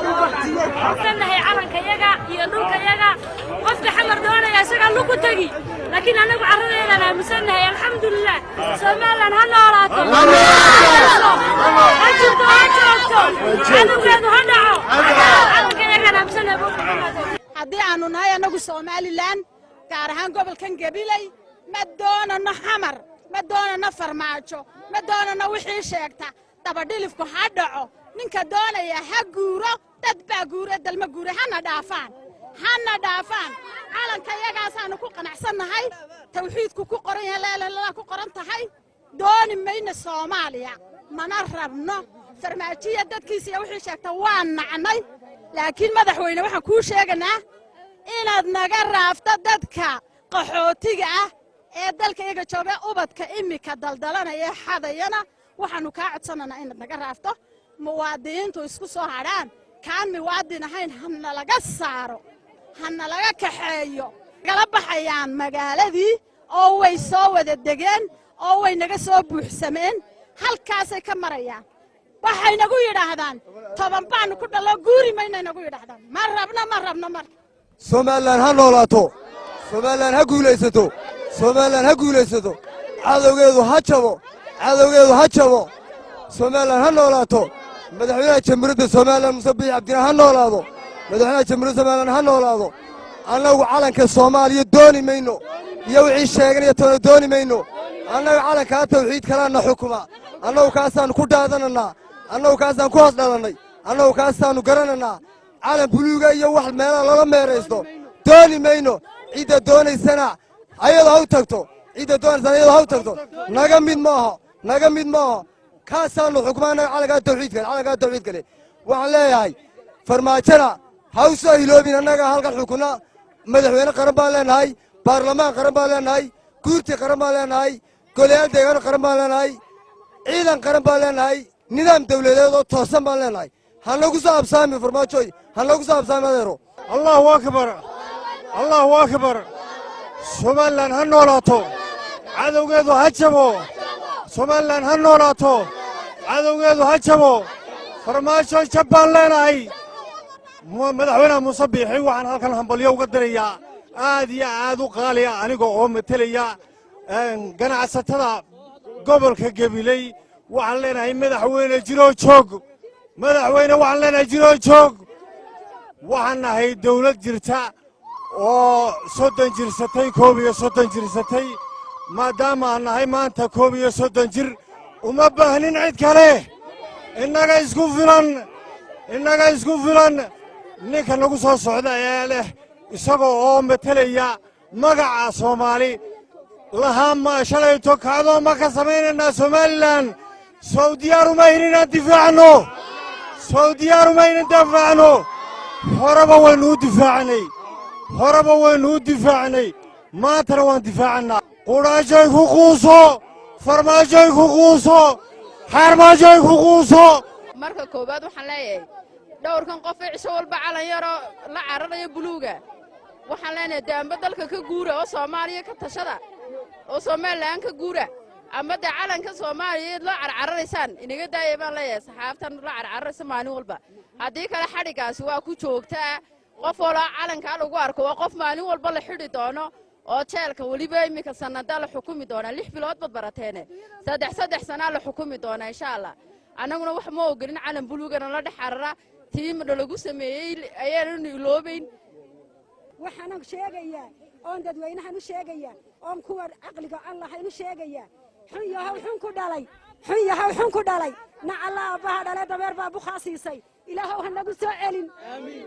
Nahay calankayaga iyo dhulkayaga. Qofka Xamar doonaya isagaa luku tegi, laakiin annagu carradeedaan aaminsannahay. Alxamdulilah, Somaliland ha noolaato, ha jirto, ha joogto, cadowgeedu ha dhaco. Calankayagaan aaminsannahay. Haddii aanu nahay annagu Somaliland, gaar ahaan gobolkan Gabiley, ma doonano Xamar, ma doonano Farmaajo, ma doonano wixii sheegta. Dabadhilifku ha dhaco. Ninka doonaya ha guuro. Dad baa guure, dalma guure. Hana dhaafaan, hana dhaafaan. Calanka iyagaasaannu ku qanacsannahay, tawxiidku ku qoran yahay, leelalala ku qoran tahay. Dooni mayno Soomaaliya, mana rabno. Farmaajiya dadkiisa iyo wixii sheegta waa nacnay. Laakiin madaxweyne, waxaan kuu sheeganaa inaad naga raafto dadka qaxootiga ah ee dalka iyaga jooga, ubadka imika daldalanaya ee xadayana. Waxaannu kaa codsanaynaa inaad naga raafto. Muwaadiniintu isku soo hadhaan. Kaan muwaadin ahayn hana laga saaro, hana laga kaxeeyo. Nagala baxayaan magaaladii oo way soo wada degeen oo way naga soo buuxsameen. Halkaasay ka marayaan. Waxay nagu yidhaahdaan 10 baanu ku dhallo, guuri maynay nagu yidhaahdaan. Ma rabno, ma rabno marka. Somaliland ha noolaato! Somaliland ha guulaysato! Somaliland ha guulaysato! Cadowgeedu ha jabo! Cadowgeedu ha jabo! Somaliland ha noolaato! Madaxweynaha Jamhuuriyadda Somaliland, Muuse Biixi Cabdina, ha noolaado! Madaxweynaha Jamhuuriyadda Somaliland ha noolaado! Annagu calanka Soomaaliya dooni mayno iyo wixii sheeganaya toona dooni mayno. Annagu calankaa tawxiid kalaana xukuma. Annagu kaasaannu ku dhaadanannaa, annagu kaasaan ku hoos dhalannay, annagu kaasaannu garanannaa. Calan buluuga iyo wax meelaha loola meeraysto dooni mayno. Cidda doonaysana ayado ha u tagto. Cidda doonaysana ayado ha u tagto. Naga mid maaho, naga mid maaho. Kaasaannu xukuma annaga, calankaa tawxiid kale, calankaa tawxiid kale. Waxaan leeyahay, Farmaajona ha u soo hiloobin. Annaga halkan xukuna. Madaxweyne qaran baan leenahay, baarlamaan qaran baan leenahay, guurti qaran baan leenahay, golayaal deegaano qaran baan leenahay, ciidan qaran baan leenahay, nidaam dawladeed oo toosan baan leenahay. Ha nagu soo habsaami, Farmaajoy, ha nagu soo habsaami, adeero. Allahu akbar, Allahu akbar! Somaliland ha noolaato! Cadowgeedu ha jabo! Somaliland ha noolaato! Cadowgeedu ha jabo! Farmaajo, jab baan leenahay. Madaxweynaha Muuse Biixi waxaan halkan hambalyo uga dirayaa aad iyo aad u qaaliya, aniga oo metelaya ganacsatada gobolka Gabiley. Waxaan leenahay, madaxweyne, jiroo joog. Madaxweyne, waxaan leenahay, jiroo joog. Waxaan nahay dawlad jirta oo 30 jirsatay, 31 jirsatay. Maadaama aan nahay maanta 31 jir, uma baahnin cid kale. Innaga isku filan, innaga isku filan. Ninka nagu soo socda ee leh, isagoo oo metelaya magaca Soomaali lahaa, ma shalayto kacdoo ma ka samaynaynaa Somaliland? Sow diyaaruma hin inaan difaacno? Sow diyaaruma inan difaacno? Horeba waynu u difaacnay, horeba waynu u difaacnay, maantana waan difaacannaa. Qudhaajoy ku quuso! Farmaajoy ku quuso! Xaarmaajoy ku quuso! Marka koowaad waxaan leeyahay, dhowrkan qof ee cisho walba calan yaroo la cararayo buluuga, waxaan leenahay, dee amba dalka ka guura oo Soomaaliya ka tashada oo Somaliland ka guura, ama dee calanka Soomaaliyeed la carcararaysaan inaga daaya baan leeyahay. Saxaaftan la carcararaysa maalin walba, haddii kale xadhiggaasi waa ku joogtaa. Qof waloo calankaa lagu arko waa qof maalin walba la xidhi doono oo jeelka weliba iminka sannadaa la xukumi doonaa. 6 bilood bad barateene, saddex saddex sanaa la xukumi doonaa, insha Allah. Annaguna wax ma ogolin calan buluugana la dhex carara. Tiimna lagu sameeyey ayaananu iloobayn. Waxaanan sheegayaa oon dadweynahan u sheegayaa oon kuwa caqliga aan lahayn u sheegayaa: xun yahow, xun ku dhalay, xun yahow, xun ku dhalay, nacalla aabbaha dhale, dameer baa bukhaa siisay. Ilaahow ha nagu soo celin,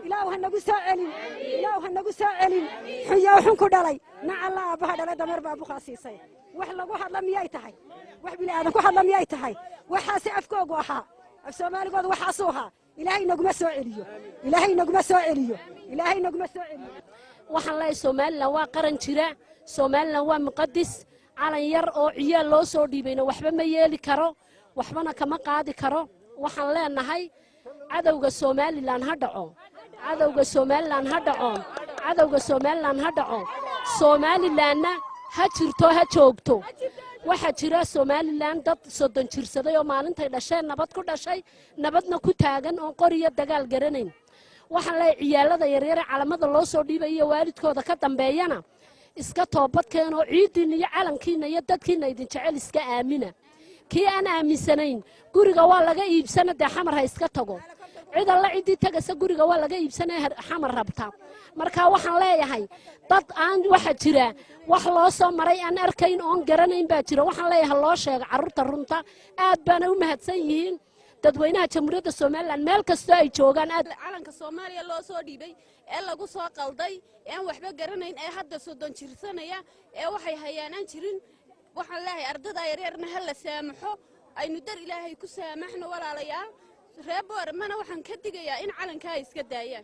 Ilaahow ha nagu soo celin, Ilaahow ha nagu soo celin. Xun yahow, xun ku dhalay, nacalla aabbaha dhale, dameer baa bukhaa siisay. Wax lagu hadla miyay tahay? Wax bini aadan ku hadla miyay tahay? Waxaase afkoogu ahaa, af Soomaaligooda waxaasuu ahaa. Ilaahay naguma soo celiyo, Ilaahay naguma soo celiyo, Ilaahay naguma soo celiyo. Waxaan leeyahay, Somaliland waa qaran jira, Somaliland waa muqadis. Calan yar oo ciyaal loo soo dhiibayna waxba ma yeeli karo, waxbana kama qaadi karo. Waxaan leenahay, cadowga Somaliland ha dhaco, cadowga Somaliland ha dhaco, cadowga Somaliland ha dhaco. Somalilandna ha jirto, ha joogto. Waxaa jira Somaliland dad 30 jirsaday oo maalintay dhasheen nabad ku dhashay, nabadna ku taagan, oon qoriyo dagaal garanayn. Waxaan leeyahay, ciyaalada yaryare calamada loo soo dhiibayo, waalidkooda ka dambeeyana, iska toobadkeenoo ciiddiinna iyo calankiinna iyo dadkiinna idin jecel iska aamina. Kii aan aaminsanayn, guriga waa laga iibsana, dee Xamar ha iska tago. Cid alla ciddii tagasa guriga waa laga iibsanaya Xamar rabta. Marka waxaan leeyahay, dad aan waxa jira wax loo soo maray aan arkayn oon garanayn baa jira. Waxaan leeyahay, loo sheega carruurta runta. Aad baana u mahadsan yihiin dadweynaha Jamhuuriyadda Somaliland meel kastoo ay joogaan aad. Calanka Soomaaliya loo soo dhiibay ee lagu soo qalday ee aan waxba garanayn, ee hadda 30 jirsanaya, ee waxay hayaan aan jirin, waxaan leeyahay, ardada yaryarna ha la saamaxo, aynu dar Ilaahay ku saamaxno. Walaalayaal, reer Booramana waxaan ka digayaa in calankaa iska daayaan.